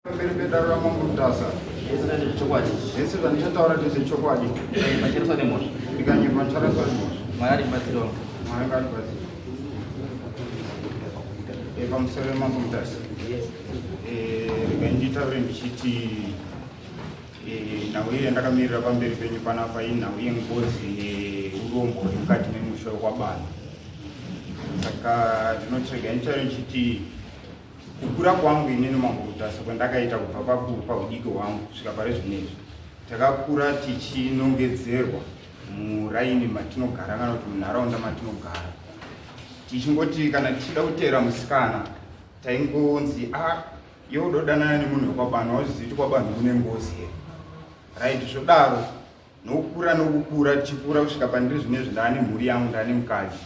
Pamberi pedare raMambo Mutasa. Zvese ndezvechokwadi. Zvese zvandichataura ndezvechokwadi. Ndicharaswa nemhosva. Ndikanyepa ndicharaswa nemhosva. Mwari andibatsirewo. Mwari ngaandibatsire. Eh, pamusoro pemambo Mutasa. Yes. Eh, regai nditaure ndichiti eh, nhau iyi yandakamirira pamberi penyu panapa inhau yengozi yeurombo huri mukati memusha wekwaBani. Saka ndinoti regai nditaure ndichiti Kukura kwangu inini Mambo Mutasa kwandakaita kubva pahudiki hwangu kusvika pari zvino izvi, takakura tichinongedzerwa muraini matinogara kana kuti munharaunda matinogara, tichingoti kana tichida kuteera musikana taingonzi a ah, iwe udodanana nemunhu wekwabanhu hauzivi kuti kwabanhu kune ngozi here? Right, zvodaro nokukura nokukura tichikura kusvika pandiri zvino izvi ndaane mhuri yangu ndaane mukadzi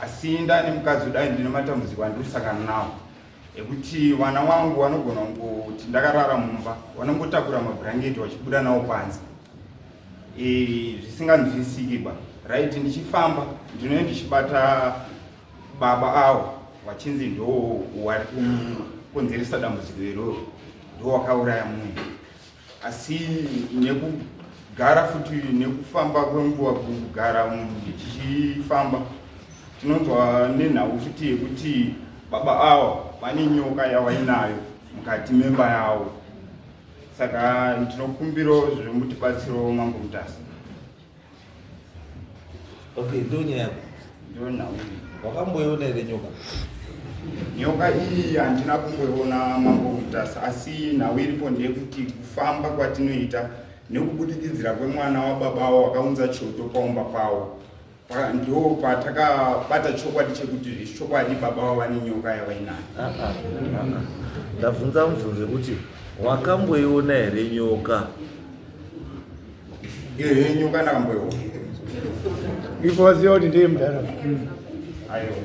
asi ndane mukadzi kudai ndine matambudziko andiri kusangana nawo ekuti vana wangu vanogona kungoti ndakarara mumba vanongotakura mabhurangeti vachibuda nawo panze e, zvisinganzwisiki ba right ndichifamba ndinove ndichibata baba avo vachinzi ndo wari kukonzeresa dambudziko iroro ndo wakauraya munhu asi nekugara futi nekufamba kwenguva kugara tichifamba tinonzwa nenhau futi yekuti baba awa vane nyoka yavainayo mukati memba yavo saka ndinokumbirawo zvemutibatsiro mambo mutasa Okay, ndo nyaya yako. Ndo nhau iyi. Wakamboiona here nyoka? Nyoka iyi handina kumboiona mambo Mutasa, asi nhau iripo ndeyekuti kufamba kwatinoita nekubudikidzira kwemwana wababa avo wakaunza choto paumba pavo ndo patakabata chokwadi chekuti zvechokwadi baba vavo vane nyoka yavainayo. Ah, ah, ah, Ndabvunza mubvunzo wekuti wakamboiona here nyoka? Ehe, nyoka ndakamboiona. Ipo waziva kuti ndiye mudhara. Aiwa.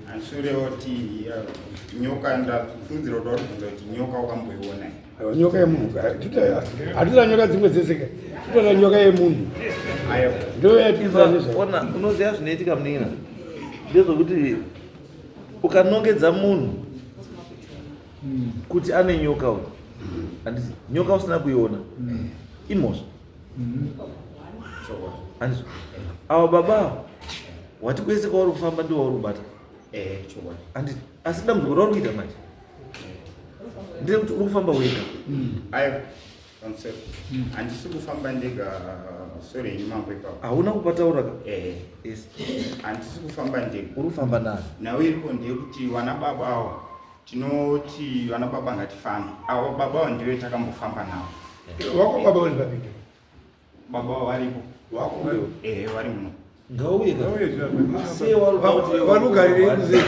Handisure kuti nyoka ndafungidzira kuti waribvunza kuti nyoka wakamboiona here. Aiwa nyoka yemunhu. Hatuna nyoka dzimwe dzese ka. Tinoda nyoka yemunhu. Aiwa. Ndiyo yatinoda nezvayo. Ona, unoziva zvinoitika munin'ina ndezvekuti ukanongedza munhu kuti ane nyoka uyu handiti nyoka usina kuiona imhosva handizvo ava baba ava wati kwese kwauri kufamba ndiwo wauri kubata eh, handiti asi dambudziko rauri kuita manje nderekuti uri kufamba wega aiwa handisi kufamba ndega sorry henyu mambo ipapo hauna kupataura ka eh yes handisi kufamba ndega uri kufamba nani nhau iripo ndeyekuti vana baba awa tinoti vana baba ngatifambe avo baba avo ndive takambofamba navo wako baba uri papi baba avo varipo wako uyo ehe vari muno ngauye ka sei vari kugarirei kuze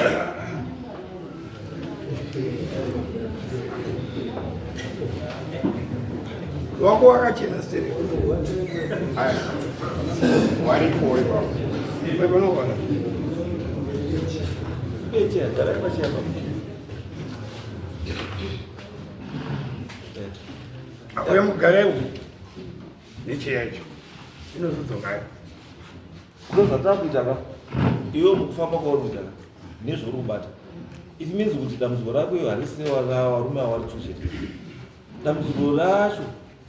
wako wakachena stere waripo ipapo panowana Auya mugare umu necheya icho inozodzokayo. Ndozvatakuita ka iwe mukufamba kwauri kuita ka nezvauri kubata it means kuti dambudziko rako iyo harisi revarume avari tuchete dambudziko racho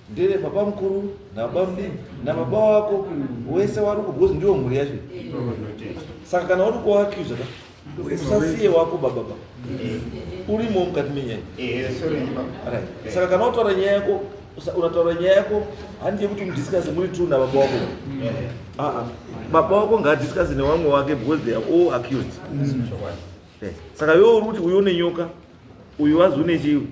ndere baba mukuru nababa mudini nababa wako wese wari uko because ndiwo mhuri yacho saka kana uri kuacusa ka usasiye wako baba ba urimo mukati menyaya right saka kana wataura nyaya yako unataura nyaya yako handi yekuti mudiscuse muri two nababa wako aa baba wako ngaadiscuse nevamwe wake because they are all accused saka iwe uri kuti uyu une nyoka uyu wazi une chiwi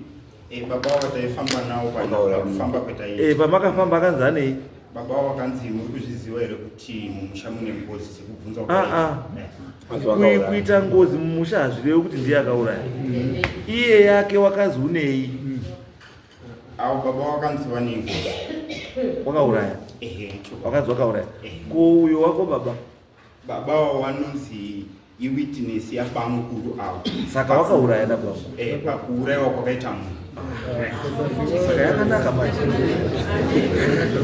Eh, baba wavo taifamba nawo pakufamba kwetaiita eh, pamakafamba akanzi anei baba wavo vakanzi muri kuzviziva here kuti mumusha mune ngozi sekubvunza ah, ah. kuita ngozi mumusha hazvirevi kuti ndiye akauraya iye yake wakazi unei avo baba wakanzi vane ngozi wakauraya wakanzi wakauraya ko uyo wako baba Baba avo vanonzi iwitness yabamukuru avo. Saka wakauraya na baba? Eh, pakuurayiwa kwakaita munhu. Saka yakanaka manje.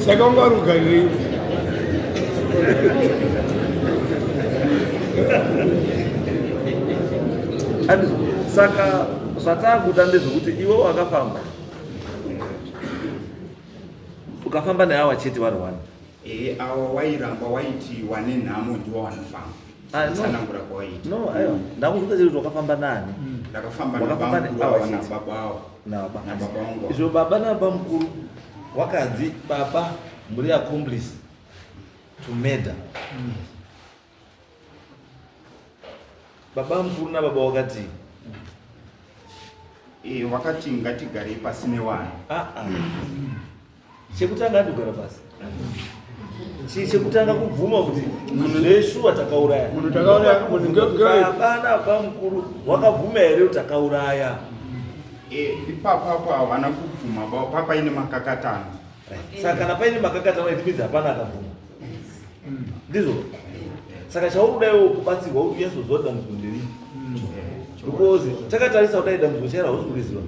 Saka wanga uri kugarirei? Saka zvatakuita ndezvekuti iwe wakafamba. Ukafamba neawa chete wari one. Ehe, awa wairamba waiti wane nhamo ndiwo wanofamba. Ah, no. Tsanangura kwawaiti. No, aiwa. Ndakubvunza chete kuti wakafamba nani? Ndakafamba Wakafamba nabamukuru neawa ava chete. nababa avo. Nababa. Nababa vangu ava. Izvo baba nababa mukuru wakanzi baba muri accomplice to murder. Baba mukuru nababa wakati Eh, wakati ngatigarei pasi newana. ah ah. Chekutanga andogara pasi. Chekutanga kubvuma kuti zveshuwa takauraya. Munhu takauraya, munhu Baba nababa mukuru wakabvuma here kuti takauraya? Eh, ipapo apo havana kubvuma papaine makakatano. Saka kana paine makakatano it means hapana akabvuma. Ndizvo? Saka chauri kuda iwe kubatsirwa kuti unyatsoziva kuti dambudziko nderipi. Because takatarisa kudai dambudziko chairo hausi kuriziva.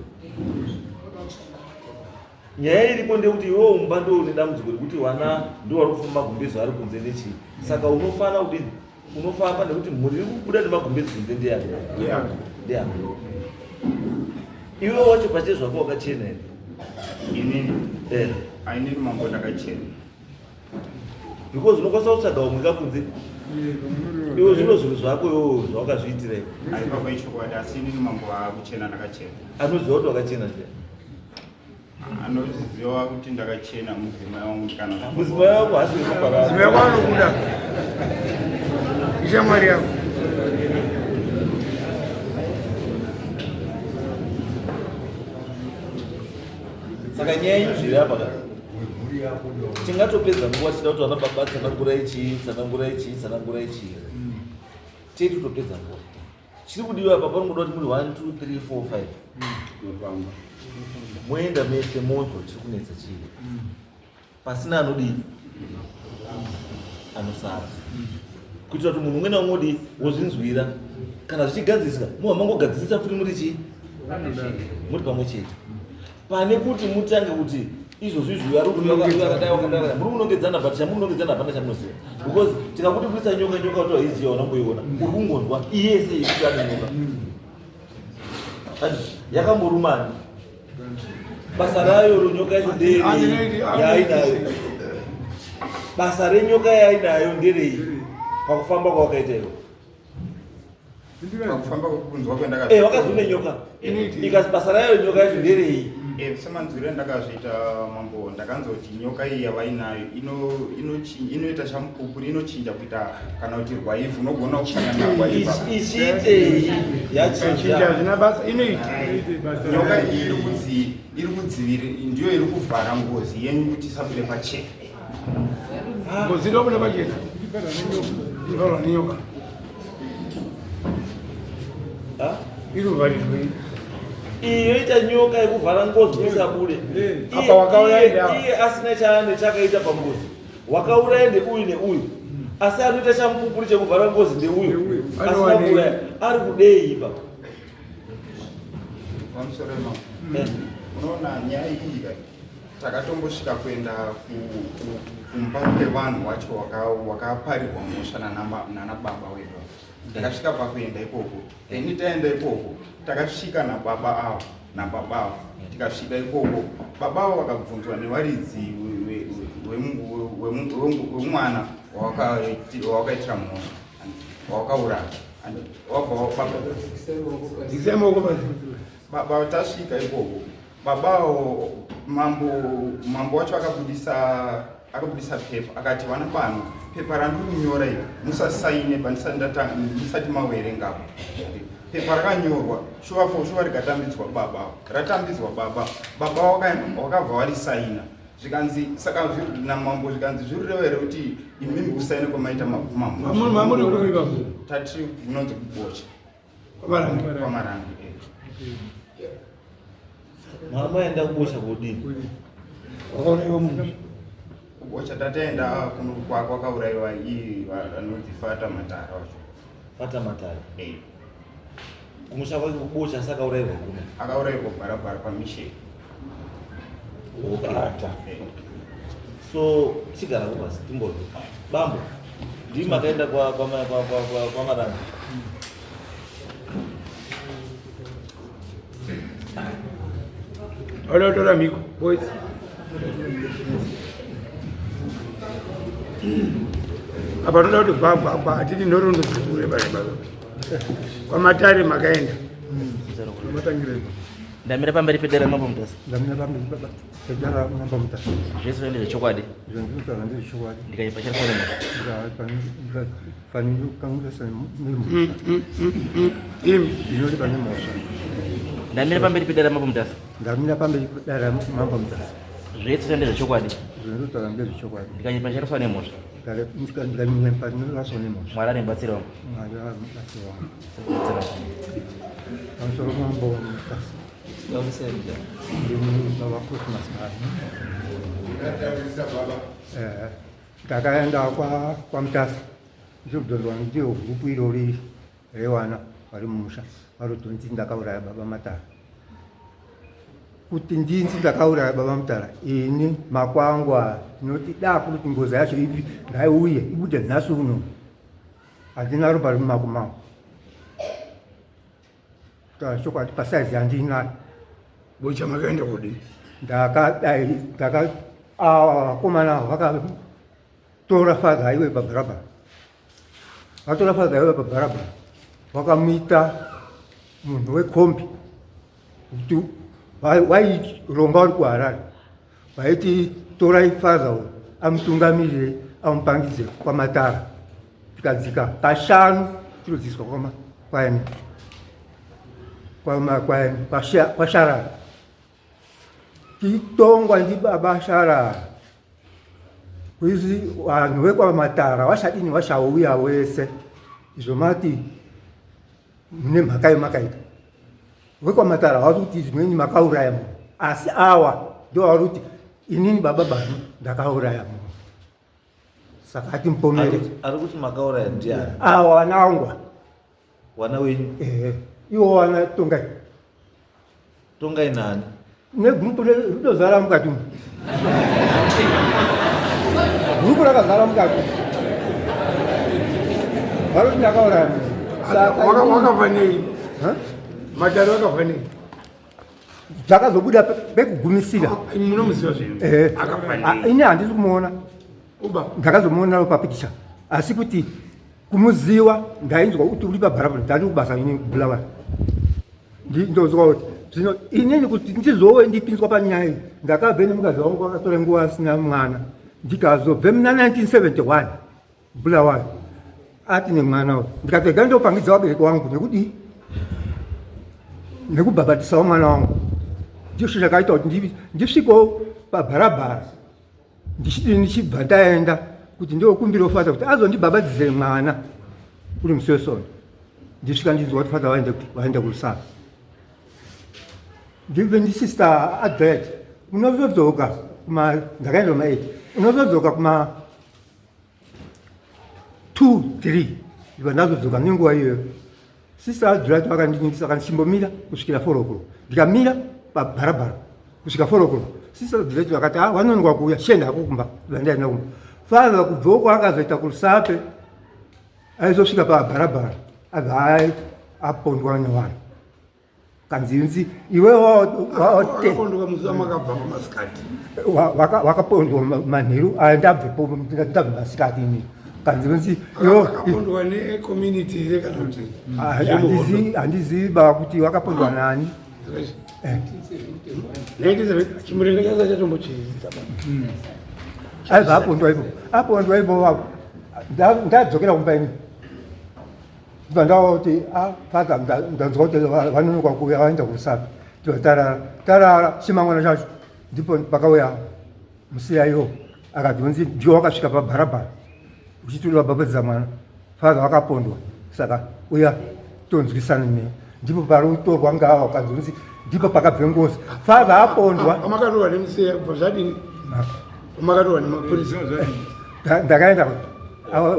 Nyaya iripo ndeyekuti iwewe mumba ndiwe une dambudziko rekuti vana ndivo vari kufamba magumbezo ari kunze nechii. Saka unofana kudini? Unofamba nekuti mhuri iri kubuda nemagumbezo kunze ndeyako. Ndeyako. Iwe wacho pachezvako wakachena here? Inini, Eh. ainini mambo ndakachena. Because unokwanisa kutsvaga umwe kakunze. Iwe zvino zvinhu zvako iwewe zvawakazviitira iwe. Aipa ichokwadi asi inini mambo akuchena ndakachena. Anoziva kuti wakachena zviya. Anoziva kuti ndakachena mudzimai wangu kana Mudzimai wako haasi weropa rako. Mudzimai wako anokuda. Ishamwari yako. Saka nyaya yenyu zviri apa ka. Tingatopedza nguva tichida kuti vana baba tsanangurai chii, tsanangurai chii, tsanangurai chii. Tei totopedza nguva. Chiri kudiwa apa panongoda kuti muri 1 2 3 4 5. Mufamba. Moenda mese monzwa chiri kunetsa chii. Pasina anodii? Anosara. Kuitira kuti munhu umwe naumwe odii wozvinzwira. Kana zvichigadzirisa, mobva mangogadzirisa futi muri chii? Muri pamwe chete. Pane kuti mutange kuti izvozvi izvi ari kuti wakadai wakadai wakadai muri kunongedzana but chamunongedzana hapana chamunoziva because tikakuti kuisa nyoka nyoka kuti waiziva unamboiona uri kungonzwa iye sei kuti ane nyoka yakamborumani basa rayo ronyoka yacho nderei yaainayo basa renyoka yaainayo nderei pakufamba kwawakaita iwe Pakufamba kunzwa kwendakazviita. Eh, wakazune nyoka. Ikasi basa rayo nyoka yacho nderei? Eh, semanzwiro endakazviita mambo ndakanzwa kuti nyoka iyi yavainayo inoita chamupupuri inochinja kuita kana kuti rwaivhu unogona kusangana narwaivhu. Ichiitei? Yachinja. Hazvina basa inoita. Nyoka iyi iri kunzi iri kudziviri ndiyo iri kuvhara ngozi yenyu kuti isabude pachena. Ngozi inobuda pachena. Ivharwa nenyoka. Iri kuvharirwa iyi. Iyi yoita nyoka yekuvhara ngozi kuti isabude. Apa wakauraya ndiava. Iye asina chaane chakaita pangozi. Wakauraya ndeuyu neuyu. Asi anoita chamupupuri chekuvhara ngozi ndeuyu. Asina kuuraya. Ari kudei ipapo? Pamusoro mambo. Unoona nyaya iyi takatombosvika kuenda kumba kwevanhu wacho wakaparirwa mhosva nana baba wedu. Takasvika pakuenda ikoko. Then taenda ikoko takasvika nababa avo nababa avo. Tikasvika ikoko baba avo vakabvunzwa nevaridzi wemwana wawakaitira mhosva wawakauraya. Baba tasvika ikoko babawo mambo wacho akabudisa pepa akati vana pano pepa randiri kunyora iri musasaine musati mawerengapo. Pepa rakanyorwa shuwa for shuwa rikatambidzwa baba ratambidzwa baba baba wakabva warisaina zvikanzi saka namambo zvikanzi zvirireva here kuti imimi kusaina kwamaita mabvuma Mamuri kupi baba? Tati kunonzi kubocha. Kwamarange. Kwamarange. Mama aenda kubocha kodini? Wakauraiwa munhu. Kubocha tataenda kwakauraiwa iyi anonzi Fata Matara wacho. Fata Matara. Kumusha kwake kubocha asi akauraiwa kuno. Akauraiwa barabara pamission. Okay. So chigara pasi timbozwa. Bambo, ndimi makaenda kwaMarange. Wada kutora mhiko, boys. Apa toda kuti gwagwagwa hatidi nhoroondo dzekureba reba. Kwamatare makaenda. Ndamira pamberi pedare ramambo Mutasa. Ndamira pamberi pedare ramambo Mutasa. Zvese zvandiri zvechokwadi. Zvandinotaura ndezvechokwadi. Ndikaipa chiraswa nemhosva. Ndikafanira nemhosva. Ndinoti pane mhosva. Ndamira pamberi pedare ramambo Mutasa. Ndamira pamberi pedare ramambo Mutasa. Zvese zvandiri zvechokwadi. Zvandinotaura ndezvechokwadi. Ndikanyepa chiraswa nemhosva. Ndikanyepa ndinoraswa nemhosva. Mwari ari mubatsiri wangu. Mwari ari mubatsiri wangu. Pamusoro mambo Mutasa. Ndini baba Cosmas Mari. Ndakaenda kwaMutasa ndichobvunzwa ndiyo gurupu irori revana vari mumusha varotonzi ndakauraya baba Matara. Kuti ndinzi ndakauraya baba Mutara ini makwangwa tinoti da kuti ngozi yacho ipi ngaiuye ibude nhasi uno. Handina ropa riri mumako mangu. Kutaura chokwadi pasaizi yandinayo. Bocha makaenda kudii? Ndakadai ndaka awa vakomana vakatora father aiwe pabharabhara. Vatora father aiwe pabharabhara. Vakamuita munhu wekombi kuti waironga uri kuHarare. Vaiti torai father uyu amutungamirire amupangidze kwaMatara. Tikadzika kashanu tinodzidziswa kwaani kwaSharara. Titongwa ndibaba Sharara. Kuizi vanhu vekwaMatara vashadini vashauya wese. Izvo mati mune mhaka yemakaita. Vekwamatara havasi kuti zvimweni makauraya munhu asi awa ndo vari kuti inini baba bani ndakauraya munhu saka atimupomere. Ari kuti makauraya ndiani? Awa vana vangu. Wana wenyu? Ehe, iwo wana Tongai. Tongai nani? Negurupu rinozara mukati umu. Gurupu rakazara mukati. Varoti ndakauraya munhu. Saka wakabva nei? Matare wakabva nei? Zvakazobuda pekugumisira. Munomuziva zvenyu. Ehe. Akabva nei? Ini handisi kumuona. Uba. Ndakazomuona papikicha. Asi kuti kumuziwa ndainzwa kuti uri pabharabhara ndari kubasa ini kuBulawayo. Ndinozwa kuti zvino inini kuti ndizowe ndipinzwa panyaya iyi ndakabve nemukadzi wangu akatora nguva asina mwana ndikazobve muna 1971 Bulawayo ati nemwana uyu ndikati rega ndopangidza vabereki wangu nekudii nekubhabhatisawo mwana wangu ndizvo chakaita kuti ndisvikewo pabharabhara ndichidii ndichibva ndaenda kuti ndokumbirawo fata kuti azondibhabhadzise mwana uri musi wesondo ndisvika ndinzwa kuti fata vaenda vaenda kulusaka ndibve ndisister adret unozodzoka kuma ndakaenda kuma 8 unozodzoka kuma 2 3 ndibva ndazodzoka nenguva iyoyo Sister Adriat vakandiningisa vakati chimbomira kusvikira 4 o'clock. Ndikamira pabharabhara kusvika 4 o'clock. Sister Adriat vakati ah wanonoka kuuya chienda hako kumba. Ndaenda kumba. Father kubva uko akazoita kurusape aizosvika pabharabhara abva apondwa nevanhu. Kanzinzi iwe wakapondwa musi wamakabva pamasikati. Wakapondwa manheru aya ndabvepo ndabve masikati ini. Kanzinzi iwe wakapondwa necommunity here kana kuti handizivi ba kuti wakapondwa nani. Chimurenga chasa chatombochidzidza. Aibva apondwa ipo apondwa ipo ndadzokera kumba ini. Ndibva ndaona kuti ah, father ndanzwa kuti vanonoka kuuya vaenda kusapi. Ndibva tarara tarara chimangwana chacho ndipo pakauya musiyayo akati unzi ndiwo wakasvika pabharabhara uchiti vabhabhadzisa mwana father vakapondwa saka uya tonzwisana ne ndipo pari kutorwa ngawa ukanzi unzi ndipo pakabve ngozi father apondwa. Pamakatorwa nemusiya kubva zvadini? Pamakatorwa nemapurisa ndakaenda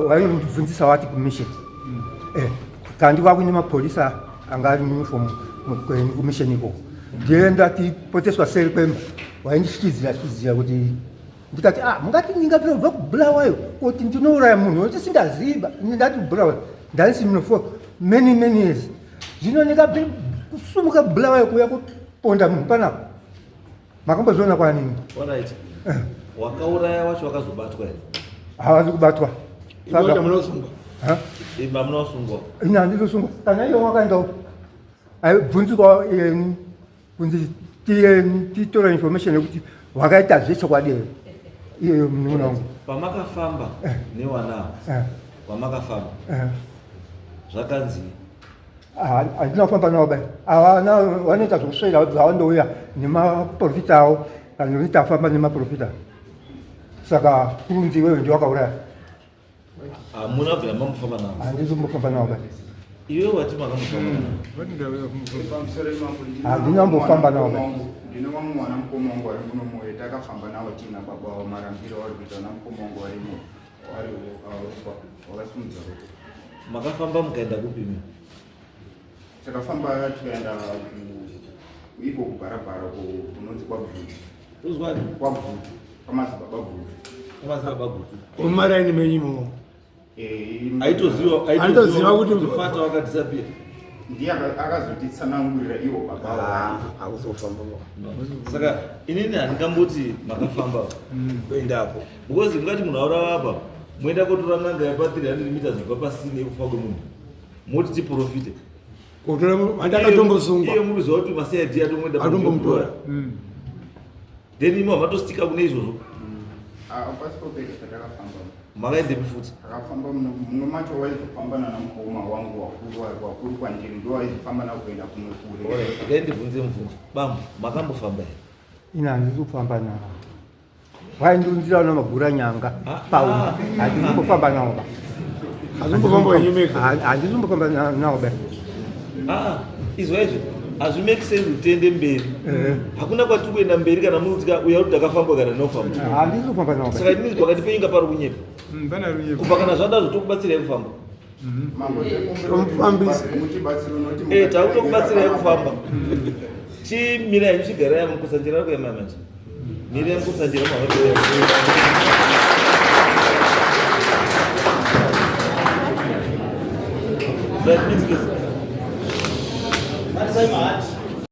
vaindibvunzisa wati kumission kandi kwakuine mapurisa anga ari muuniform kumission ikoko ndiye ndatipoteswa seri kwemba waindishikidzira shikidzira kuti ndikati ah mungati ndingabva kubulawayo kuti ndinouraya munhu tisingaziva ndati kubulawayo ndaisi muno for many many years zvino ndingabve kusumuka kubulawayo kuuya kuponda munhu panapa makambozviona kwanini Alright. Wakauraya wacho wakazobatwa here? Havazi kubatwa. Saka munosungwa. Ha? Imba munosungwa. Ina handizosungwa. Kana iye wakaenda aibvunzwa yeni kunzi titore information yekuti wakaita zvechokwadi here iyeyo munun'una wangu. Pamakafamba newana pamakafamba zvakanzi Handina kufamba navo bai. Avana vanoita zvekuswera zvavandouya nemaprofita avo kana nokuti tafamba nemaprofita. Saka kurunzi iwewe ndiwe wakauraya. Hamuna kubvira mambofamba navo. Handisi kumbofamba navo bai. Iwe wati makambofamba navo. Handina kumbofamba navo bai. Ndine vamwe vana mukoma wangu vari muno moyo takafamba navo tiina baba vavo marambiro avari kuita vana mukoma wangu varimo vari varufa vakasimudza ruoko. Makafamba mukaenda kupi imi? Takafamba tikaenda iko kubharabhara kunonzi kwaGutu. Uzwani? KwaGutu, kwamadzibaba Gutu. Kwamadzibaba Gutu. Umaraini menyu imomo. Aitoziva Aitoziva kuti- fata wakadisappear. Ndiye akazotitsanangurira iwo baba vangu. Hakuzofamba Saka inini handingamboti makafamba kuendapo. Because mungati munhu aurawa apa moenda kotora n'anga yepa 300 meters kubva pasini yekufa kwemunhu moti tiprofite. Kutora vandakatombosungwa. Iye muruziva kuti maCID atomboenda Atombomutora. Then imo hamatostika kune izvozvo. Pasipo pega patakafamba. Makaendepi futi? Takafamba mumwe macho waizofamba nana mukoma wangu wakuru wakuru kwandiri ndo waizofamba navo kuenda kumwe kure. Alright, regai ndibvunze mubvunzo. Bambo, makambofamba here? Ini handisi kufamba navo. Vaindiunzira vana magura nyanga paumba. Handisi kumbofamba navo ba. Hazombofamba wenyimeka. Handisi kumbofamba navo ba. Ah, izwa izvi hazvi make sense kuti tiende mberi. Hakuna kwatiri kuenda mberi kana muri kuti uya kuti takafamba kana ndinofamba. Handisi kufamba navo ba. Saka it means pakati penyu nga pari kunyepa. Kubva kana zvadazvo tokubatsirai kufamba. Mambo Tomufambisa. mutibatsiro unoti Takutokubatsirai kufamba. Chimirai muchigarai mukusanjira ari kuema manje. Mirai mukusanjira mava. That means this.